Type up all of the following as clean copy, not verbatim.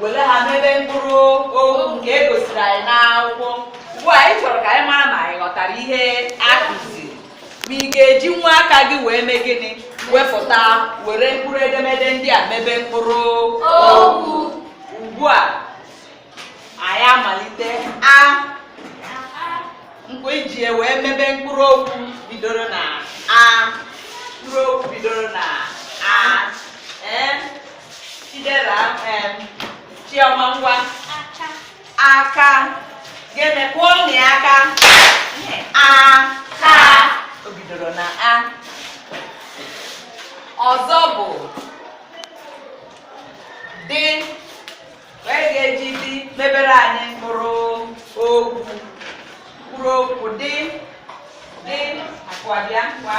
Were ha mebe mkpụrụ okwu nke e gosiri anyị n'akwụkwọ. Ugbu a anyị chọrọ ka anyị mara ma anyị ghọtara ihe a kụziri, ma ị ga-eji nwa aka gị wee mee gịnị, wepụta were mkpụrụ edemede ndị a mebe mkpụrụ okwu. Ugbu a anyị amalite. A nkwa iji wee mebe mkpụrụ okwu bidoro na a, mkpụrụ okwu bidoro na a. Ee, Chidera, Chioma, ngwa. Aka. Gịnị? Kụọ ya aka. A ka o bidoro na a. Ọzọ bụ dị. Wee ga-eji dị mebere anyị mkpụrụ okwu, mkpụrụ okwu dị. Dị akwa bịa ngwa.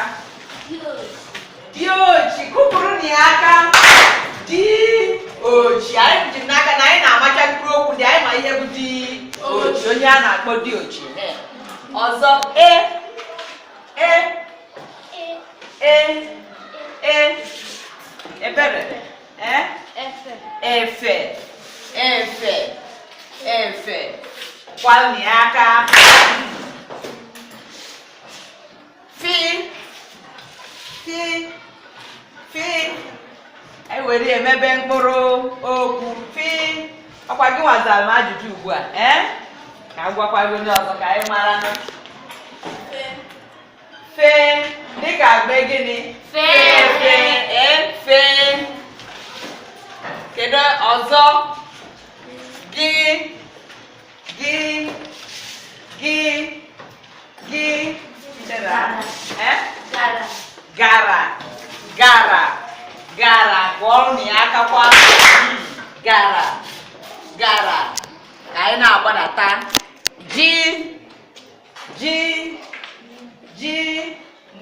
Diochi. Kụpụrụ na ya aka. Di ochi. Anyị ji n'aka na anyị na-amacha mkpụrụ okwu dị. Anyị ma ihe bụ di ochi, onye a na-akpọ diochi. Ọzọ, e, e, e, e. Ebere, e. Efe, efe, efe. Kwalị aka. Fi, fi, fi. Anyị were emebe mkpụrụ okwu fi. Ọkwa gị nwazara m ajụjụ ugbu a. Ee, ka a gwakwa gị onye ọzọ ka anyị mara nụ. Fe dịka agba gịnị? Fe. Fe, ee, fe. Kedu ọzọ? Gị, gị, gị, gị. Eh? Gara, gara, gara. Kụọrọ ya aka kwa. Gara, gara. Ka anyị na-agbadata. Ji, ji, ji.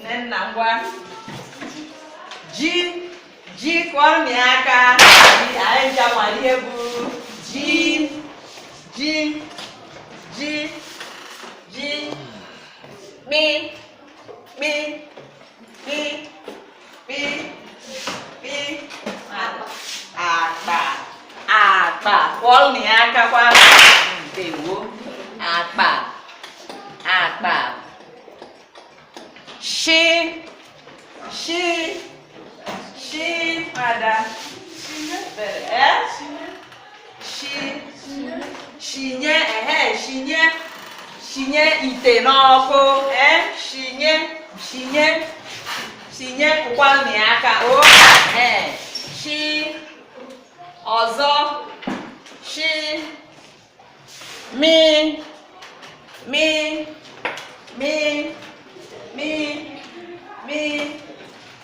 Nnenna, ngwa. Ji, ji. Kụọrọ ya aka. Ji. Anyị ji ama ihe bụ ji. Ji, ji, ji. Kpi, kpi, kpi, kpi, kpi. Akpa, akpa. Kụọrọ ya aka kwa. Ndewo. Akpa, akpa. Shi, shi, shi. Ada. Eh? Shi, shinye. Ehe, shinye, shinye ite n'ọkụ. Ee, shinye, shinye, shinye. Kụkwanụ ya aka. O ee, shi. Ọzọ, shi. Mi, mi, mi, mi, mi,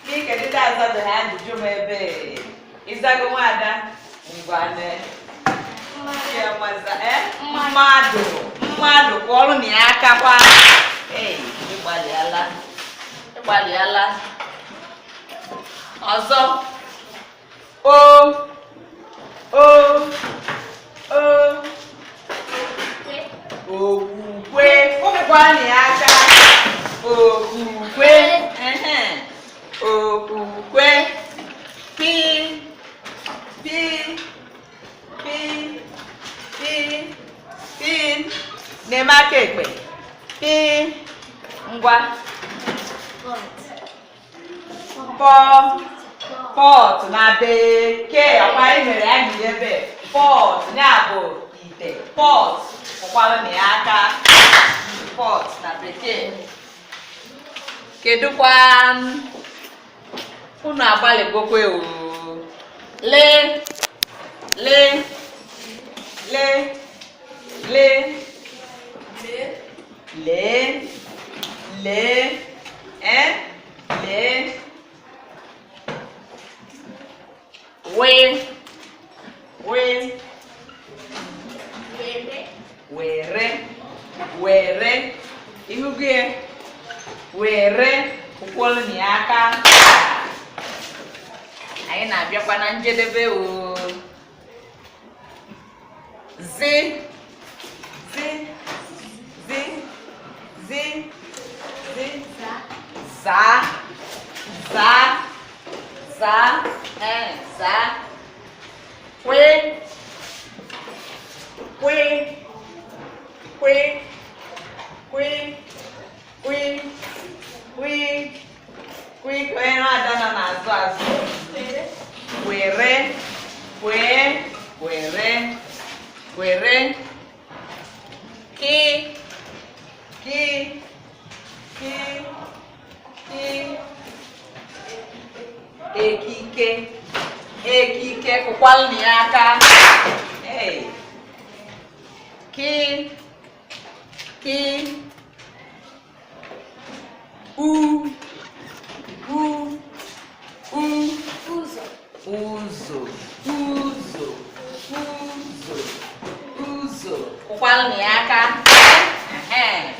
mi. Kedu ndị azabeghị ajụjụ m ebe ịzago? Nwaada, ngwane. Mmadụ, mmadụ. Kụọrọ na ya aka kwa. Ee, ịgbalịala, ịgbalịala. Ọzọ, o, o, o. Okwukwe. Kụpụkwa na ya aka. Okwukwe. Ehe, okwukwe. Pi, pi, pi, pi, pi. Na-eme aka ekpe. Pi. Ngwa. Pọ, pot na bekee. Ọkwa anyị mere ya ji ebe pot ya bụ ite. Pot. Kụkwara na ya aka. Pot na bekee. Kedụkwa? Unu agbalịgokwe o. Le, le, le, le, lee, lee, ee, lee. Wee, wee, were, were. Ihu gị. Were. Kụkwọlụ na ya aka. Anyị na-abịakwa na njedebe o. Zi, zi, zi, zi, zi. Zaa, zaa, zaa. Ee, zaa. Kwe, Kwi, kwi, kwi, kwi, kwi, kwi. Ka onye na-ada nọ n'azụ azụ. Kwere, kwee, kwere, kwere. Ki, ki, ki, ki. Ekike, ekike. Kụkwalụ ya aka. Hey. Ki, ki, u, u, u. Ụzọ. Ụzọ, ụzọ, ụzọ, ụzọ. Kụkwalụ ya aka. Ehe.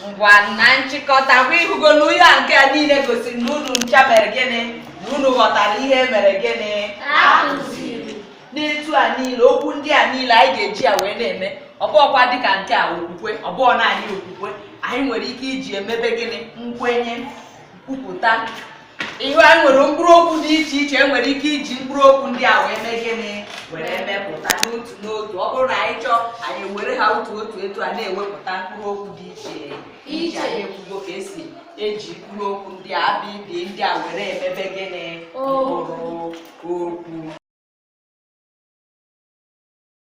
Ngwa, na nchịkọta, kwa ịhụgo na ihe a nke a niile gosiri na unu ncha mere gịnị? Na unu ghọtara ihe mere gịnị? Akụziri. N'etu a niile, okwu ndị a niile anyị ga-eji ya wee na-eme ọbụọkwa dịka nke a okwukwe, ọbụọ naanị okwukwe. Anyị nwere ike iji emebe gịnị? Nkwenye, nkwupụta. Ihe anyị nwere mkpụrụ okwu dị iche iche, enwere ike iji mkpụrụ okwu ndị a wee mee gịnị? Were mepụta n'otu n'otu. Ọ bụrụ na anyị chọọ, anyị were ha otu otu etu a na-ewepụta mkpụrụ okwu dị iche iche. Anyị ekwugo ka esi eji mkpụrụ okwu ndị a, abịdị ndị a, were emebe gịnị? Mkpụrụ okwu.